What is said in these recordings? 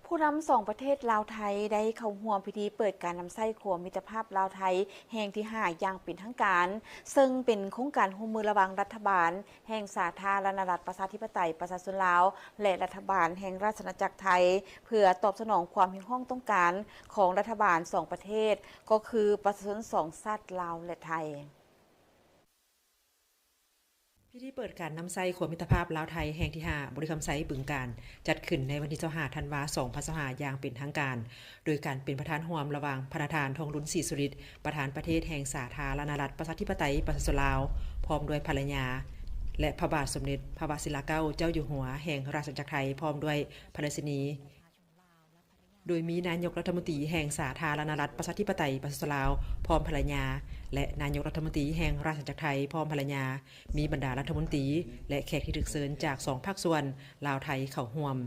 ຜູ້ນຳສອງປະເທດລາວ-ໄທ ໄດ້ເຂົ້າຮ່ວມພິທີເປີດການນຳໃຊ້ຂົວມິດຕະພາບລາວ-ໄທແຫ່ງທີຫ້າຢ່າງເປັນທາງການ, ເຊິ່ງເປັນໂຄງການຮ່ວມມືລະຫວ່າງລັດຖະບານແຫ່ງສາທາລະນະລັດປະຊາທິປະໄຕປະຊາຊົນລາວ ແລະ ລັດຖະບານແຫ່ງລາຊະອານາຈັກໄທ ເພື່ອຕອບສະໜອງຄວາມຮຽກຮ້ອງຕ້ອງການຂອງລັດຖະບານສອງປະເທດ, ກໍຄືປະຊາຊົນສອງຊາດລາວ ແລະ ໄທ. ພິທີເປີດການນຳໃຊ້ຂົວມິດຕະພາບລາວ-ໄທແຫ່ງທີຫ້າ ບໍລິຄຳໄຊ ບຶງການ ຈັດຂຶ້ນໃນວັນທີຊາວຫ້າ ທັນວາ ສອງພັນຊາວຫ້າ ຢ່າງເປັນທາງການ, ໂດຍການເປັນປະທານຮ່ວມລະຫວ່າງພະນະທ່ານ ທອງລຸນ ສີສຸລິດ ປະທານປະເທດແຫ່ງສາທາລະນະລັດປະຊາທິປະໄຕປະຊາຊົນລາວ ພ້ອມດ້ວຍພັນລະຍາ ແລະ ພະບາດສົມເດັດພະວະຊິລາເກົ້າ ເຈົ້າຢູ່ຫົວແຫ່ງລາຊະອານາຈັກໄທ ພ້ອມດ້ວຍພະລາຊິນີ. ໂດຍມີນາຍົກລັດຖະມົນຕີແຫ່ງສາທາລະນະລັດປະຊາທິປະໄຕປະຊາຊົນລາວ ພ້ອມພັນລະຍາ ແລະ ນາຍົກລັດຖະມົນຕີແຫ່ງລາຊະອານາຈັກໄທ ພ້ອມພັນລະຍາ, ມີບັນດາລັດຖະມົນຕີ ແລະ ແຂກທີ່ຖືກເຊີນຈາກສອງພາກສ່ວນລາວ-ໄທເຂົ້າຮ່ວມ.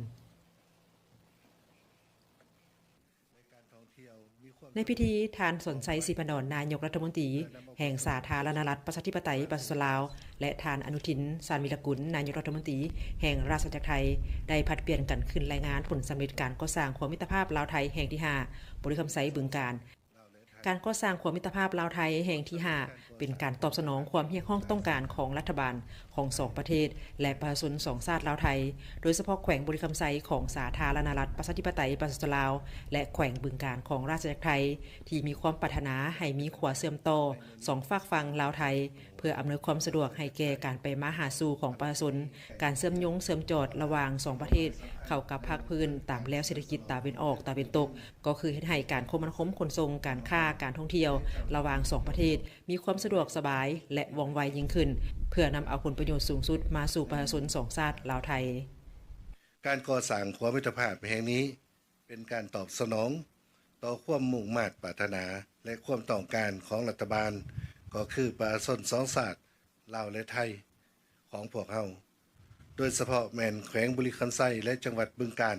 ໃນພິທີ, ທ່ານ ສອນໄຊ ສີພັນດອນ ນາຍົກລັດຖະມົນຕີແຫ່ງສາທາລະນະລັດປະຊາທິປະໄຕປະຊາຊົນລາວ ແລະ ທ່ານ ອະນຸທິນ ຊານວິລະກຸນ ນາຍົກລັດຖະມົນຕີແຫ່ງລາຊະອານາຈັກໄທ ໄດ້ຜັດປ່ຽນກັນຂຶ້ນລາຍງານຜົນສຳເລັດການກໍ່ສ້າງຂົວມິດຕະພາບລາວ-ໄທແຫ່ງທີຫ້າ ບໍລິຄຳໄຊ ບຶງການ. ການກໍ່ສ້າງຂົວມິດຕະພາບລາວ-ໄທແຫ່ງທີຫ້າ ເປັນການຕອບສະໜອງຄວາມຮຽກຮ້ອງຕ້ອງການຂອງລັດຖະບານຂອງສອງປະເທດ ແລະ ປະຊາຊົນສອງຊາດລາວ-ໄທ, ໂດຍສະເພາະແຂວງບໍລິຄຳໄຊຂອງສາທາລະນະລັດປະຊາທິປະໄຕປະຊາຊົນລາວ ແລະ ແຂວງບຶງການຂອງລາຊະອານາຈັກໄທ ທີ່ມີຄວາມປາດຖະໜາໃຫ້ມີຂົວເຊື່ອມຕໍ່ສອງຟາກຝັ່ງລາວ-ໄທ ເພື່ອອຳນວຍຄວາມສະດວກໃຫ້ແກ່ການໄປມາຫາສູ່ຂອງປະຊາຊົນ, ການເຊື່ອມໂຍງເຊື່ອມຈອດລະຫວ່າງສອງປະເທດເຂົ້າກັບພາກພື້ນຕາມແລວເສດຖະກິດຕາເວັນອອກ-ຕາເວັນຕົກ, ກໍຄືເຮັດໃຫ້ການຄົມມະນາຄົມຂົນສົ່ງ, ການຄ້າ, ການທ່ອງທ່ຽວລະຫວ່າງສອງປະເທດ ມີຄວາມສະດວກສະບາຍ ແລະ ວ່ອງໄວຍິ່ງຂຶ້ນ, ເພື່ອນຳເອົາຜົນປະໂຫຍດສູງສຸດມາສູ່ປະຊາຊົນສອງຊາດລາວ-ໄທ. ການກໍ່ສ້າງຂົວມິດຕະພາບແຫ່ງນີ້ ເປັນການຕອບສະໜອງຕໍ່ຄວາມມຸ່ງມາດປາດຖະໜາ ແລະ ຄວາມຕ້ອງການຂອງລັດຖະບານ, ກໍຄືປະຊາຊົນສອງຊາດ ລາວ ແລະ ໄທ ຂອງພວກເຮົາ, ໂດຍສະເພາະແມ່ນແຂວງບໍລິຄຳໄຊ ແລະ ຈັງຫວັດບຶງການ,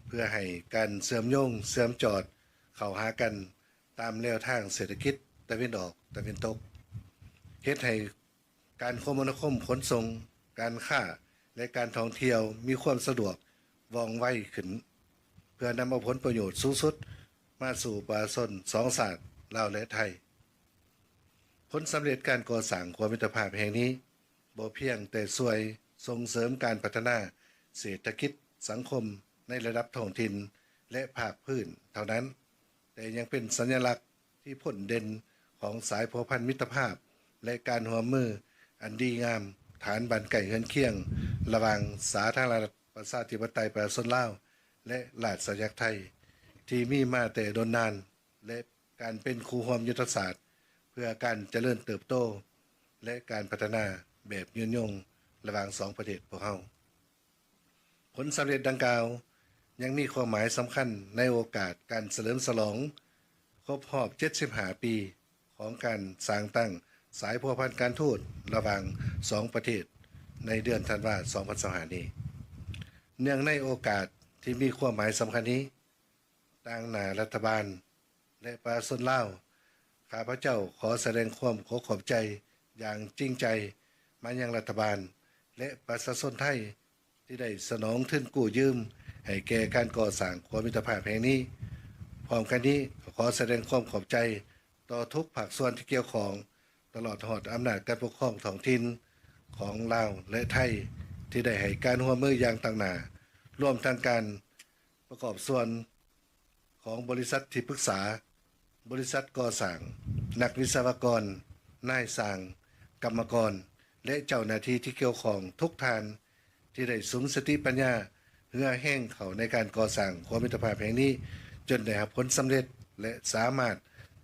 ເພື່ອໃຫ້ການເຊື່ອມໂຍງເຊື່ອມຈອດເຂົ້າຫາກັນຕາມແລວທາງເສດຖະກິດຕາເວັນອອກ-ຕາເວັນຕົກ, ເຮັດໃຫ້ການຄົມມະນາຄົມຂົນສົ່ງ, ການຄ້າ ແລະ ການທ່ອງທ່ຽວມີຄວາມສະດວກວ່ອງໄວຂຶ້ນ, ເພື່ອນຳເອົາຜົນປະໂຫຍດສູງສຸດມາສູ່ປະຊາຊົນສອງຊາດ ລາວ ແລະ ໄທ. ຜົນສຳເລັດການກໍ່ສ້າງຂົວມິດຕະພາບແຫ່ງນີ້ ບໍ່ພຽງແຕ່ຊ່ວຍສົ່ງເສີມການພັດທະນາເສດຖະກິດສັງຄົມໃນລະດັບທ້ອງຖິ່ນ ແລະ ພາກພື້ນເທົ່ານັ້ນ, ແຕ່ຍັງເປັນສັນຍະລັກທີ່ພົ້ນເດັ່ນຂອງສາຍພົວພັນມິດຕະພາບ ແລະ ການຮ່ວມມືອັນດີງາມ ຖານບ້ານໃກ້ເຮືອນຄຽງ ລະຫວ່າງສາທາລະນະລັດປະຊາທິປະໄຕປະຊາຊົນລາວ ແລະ ລາຊະອານາຈັກໄທ ທີ່ມີມາແຕ່ດົນນານ ແລະ ການເປັນຄູ່ຮ່ວມຍຸດທະສາດເພື່ອການຈະເລີນເຕີບໂຕ ແລະ ການພັດທະນາແບບຍືນຍົງລະຫວ່າງສອງປະເທດພວກເຮົາ. ຜົນສຳເລັດດັ່ງກ່າວຍັງມີຄວາມໝາຍສຳຄັນໃນໂອກາດການສະເຫຼີມສະຫຼອງຄົບຮອບເຈັດສິບຫ້າປີຂອງການສ້າງຕັ້ງສາຍພົວພັນການທູດລະຫວ່າງສອງປະເທດໃນເດືອນທັນວາ ສອງພັນຊາວຫ້ານີ້. ເນື່ອງໃນໂອກາດທີ່ມີຄວາມໝາຍສຳຄັນນີ້, ຕາງໜ້າລັດຖະບານ ແລະ ປະຊາຊົນລາວ, ຂ້າພະເຈົ້າຂໍສະແດງຄວາມຂໍຂອບໃຈຢ່າງຈິງໃຈມາຍັງລັດຖະບານ ແລະ ປະຊາຊົນໄທ ທີ່ໄດ້ສະໜອງທຶນກູ້ຢືມໃຫ້ແກ່ການກໍ່ສ້າງຂົວມິດຕະພາບແຫ່ງນີ້. ພ້ອມກັນນີ້, ກໍຂໍສະແດງຄວາມຂອບໃຈຕໍ່ທຸກພາກສ່ວນທີ່ກ່ຽວຂ້ອງ, ຕະຫຼອດຮອດອຳນາດການປົກຄອງທ້ອງຖິ່ນຂອງລາວ ແລະ ໄທ ທີ່ໄດ້ໃຫ້ການຮ່ວມມືຢ່າງຕັ້ງໜ້າ, ລວມທັງການປະກອບສ່ວນ ຂອງບໍລິສັດທີ່ປຶກສາ, ບໍລິສັດກໍ່ສ້າງ, ນັກວິສະວະກອນ, ນາຍຊ່າງ, ກຳມະກອນ ແລະ ເຈົ້າໜ້າທີ່ທີ່ກ່ຽວຂ້ອງທຸກທ່ານ ທີ່ໄດ້ສຸມສະຕິປັນຍາ, ເຫື່ອແຮງເຂົ້າໃນການກໍ່ສ້າງຂົວມິດຕະພາບແຫ່ງນີ້ ຈົນໄດ້ຮັບຜົນສຳເລັດ ແລະ ສາມາດ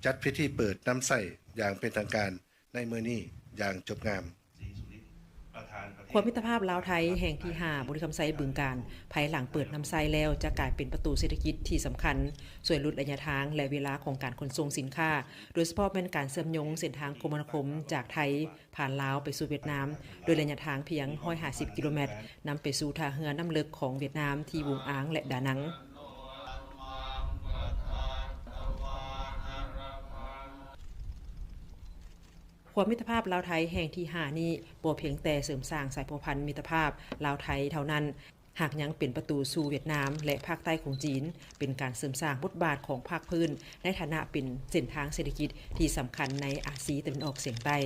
ຈັດພິທີເປີດນຳໃຊ້ຢ່າງເປັນທາງການ ໃນມື້ນີ້ຢ່າງຈົບງາມ. ຂົວມິດຕະພາບລາວ-ໄທແຫ່ງທີຫ້າ ບໍລິຄຳໄຊ ບຶງການ ພາຍຫຼັງເປີດນຳໃຊ້ແລ້ວ ຈະກາຍເປັນປະຕູເສດຖະກິດທີ່ສຳຄັນ, ຊ່ວຍຫຼຸດໄລຍະທາງ ແລະ ເວລາຂອງການຂົນສົ່ງສິນຄ້າ, ໂດຍສະເພາະແມ່ນການເຊື່ອມໂຍງເສັ້ນທາງຄົມມະນາຄົມຈາກໄທຜ່ານລາວໄປສູ່ຫວຽດນາມ ດ້ວຍໄລຍະທາງພຽງຮ້ອຍຫ້າສິບກິໂລແມັດ, ນຳໄປສູ່ທ່າເຮືອນ້ຳເລິກຂອງຫວຽດນາມທີ່ວຸງອາງ ແລະ ດານັງ. ຂົວມິດຕະພາບລາວ-ໄທແຫ່ງທີຫ້ານີ້ ບໍ່ພຽງແຕ່ເສີມສ້າງສາຍພົວພັນມິດຕະພາບລາວ-ໄທເທົ່ານັ້ນ, ຫາກຍັງເປັນປະຕູສູ່ຫວຽດນາມ ແລະ ພາກໃຕ້ຂອງຈີນ, ເປັນການເສີມສ້າງບົດບາດຂອງພາກພື້ນໃນຖານະເປັນເສັ້ນທາງເສດຖະກິດທີ່ສຳຄັນໃນອາຊີຕາເວັນອອກສຽງໃຕ້.